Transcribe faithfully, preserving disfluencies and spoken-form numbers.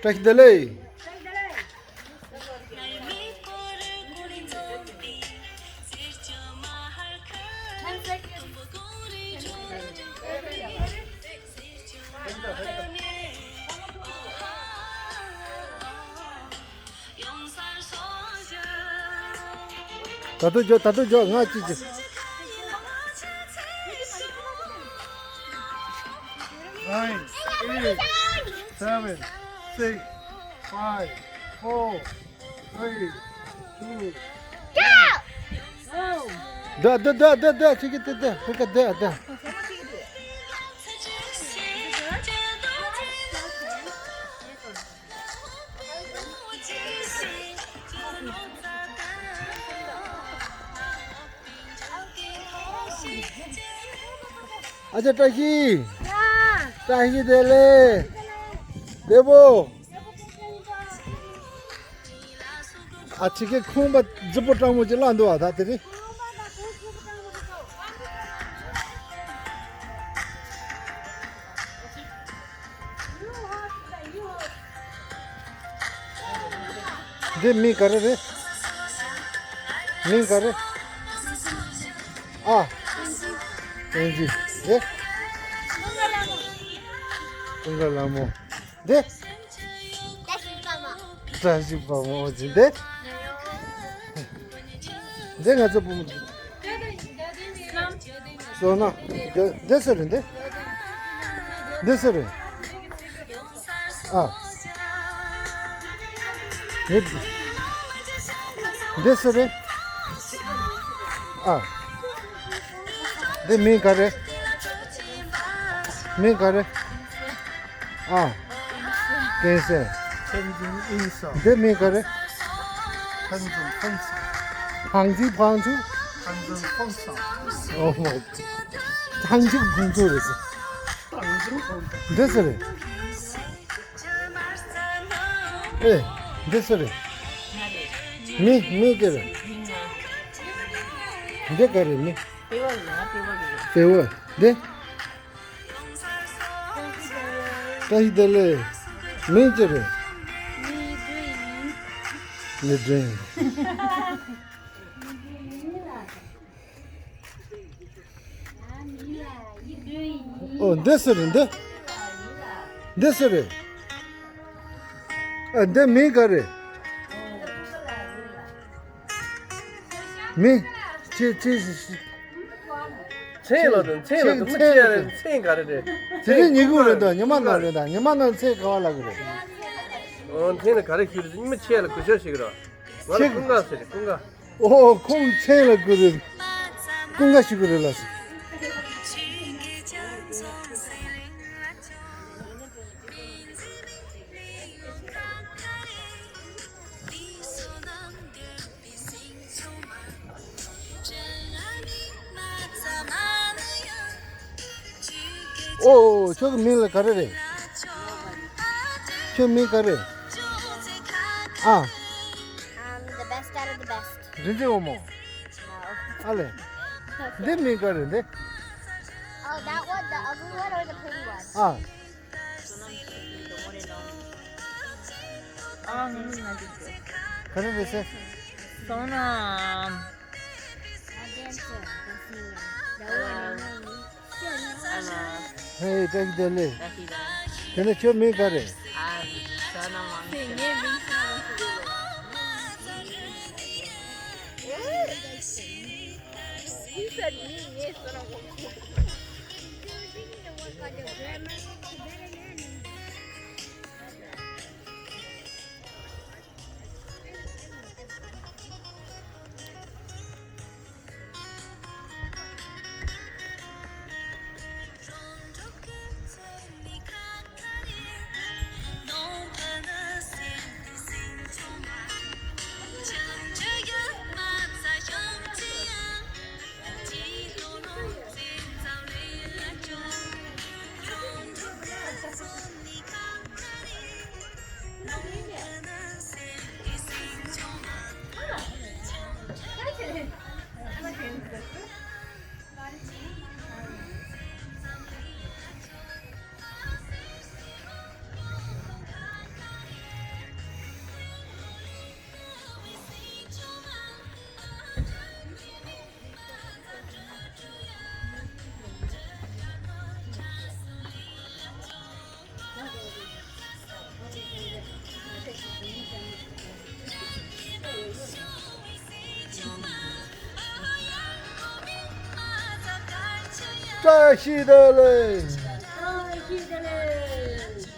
བཀྲ་ཤིས་བདེ་ལེགས། ད་དུང་འཇོག་ད་དུང་འཇོག་ང་གཅིག་གཅིག Nine, eight, seven, six, five, four, three, two. ད་ད་ད་ད་ད་ཅིག་གི་ད་ད་ཧི་ཀ་ད་ད། ཨ་ཅག་བཀྲ་ཤིས། བཀྲ་ཤིས་བདེ་ལེགས། བདེ་པོ། ཨ་ཅག་གི་ཁང་པ་རྫིག་པོ་སྤྲང་མོ་ཅིག་བརླག་འདུག་བ་ད་དེ་རིང་། འདི་མིང་ག་རེ་རེད། མིང་ག་རེ། ཨ། ཨེན་ཇི། འདི། ཀུན་དགའ་ལྷ་མོ། འདི། བཀྲ་ཤིས་པདྨ། བཀྲ་ཤིས་པདྨ་འོ་ཅི་འདི། འདི་ང་ཚོ་བུ་མོ། བསོད་ནམས། འདི་འདི་སུ་རེད་འདི། འདི་སུ་རེད། ཨ། འདི་འདི་སུ་རེད། ཨ། འདི་མིང་ག་རེ། མིང་ག་རེ། ཨ། ཀན་སེ། ཐན་ཙིན་ཨིན་སང་། འདི་མིང་ག་རེ། ཐན་ཙིན་ཕང་སང་། ཕང་ཙིན་ཕང་ཙིན། ཐན་ཙིན་ཕང་སང་། Oh my god. ཐང་ཅིག་ཕང་ཙིན་རེད་ཟེར། ཐན་ཙིན་ཕང་ཙིན། འདི་སུ་རེད། ཨེ། འདི་སུ་རེད། མི་མི་ག་རེ། འདི་ག་རེ་མི། པེ་ཝ་ལ་པེ་ཝ་རེད། པེ་ཝ། འདི། བཀྲ་ཤིས་བདེ་ལེགས། མིང་ཅི་རེད། ལི་ཀྲིན། ཨོ་འདི་སུ་རེད་འདི། འདི་སུ་རེད། ཨ་འདི་མིང་ག་རེད། མི། ཅི་ཅི། མཚན་ལ་དང་མཚན་ལ་དང་མི་ཅི་ཡ་རེད། མཚན་ག་རེ་རེད། དེ་རིང་ཉི་གུ་རེད་དང་ཉི་མ་ནག་རེད་དང་ཉི་མ་ནག་མཚན་ག་བ་ལ་གི་རེད། ཨོ་མཚན་ལ་ག་རེ་ཞུ་རེད། ཉི་མ་ཆེ་ལ་གུ་ཤོ་ཞིག་རེད། ང་ལ་ཀུན་དགའ་ཟེར་རེད་ཀུན་དགའ། ཨོ་ཁོང་མཚན་ལ་གུ་རེད། ཀུན་དགའ་ཞུ་གི་རེད་ལ། ཨོ། ཁྱོད་ཀྱི་མིང་ལ་ག་རེ་རེད། ཁྱོད་མིང་ག་རེ། ཨ། Um, the best out of the best. རིན་ཆེན་དབང་མོ། ཨ་ལེ། འདི་མིང་ག་རེ་འདི། Oh, that one, the ugly one or the pretty one? ཨ། ཨ་ང་ང་འདི་ག་རེ་རེད་ཟེར། བསོད་ནམས། ཨ་ལ། ཧེ་བཀྲ་ཤིས་བདེ་ལེགས། བཀྲ་ཤིས་བདེ་ལེགས། དེ་ནས་ཁྱོད་མིང་ག་རེ། ཨ་བསོད་ནམས་དབང་ཆེན། ངའི་མིང་ཁ་ལ་ཟེར་གི་རེད། He said me, yes, but I won't. བཀྲ་ཤིས་བདེ་ལེགས། བཀྲ་ཤིས་བདེ་ལེགས།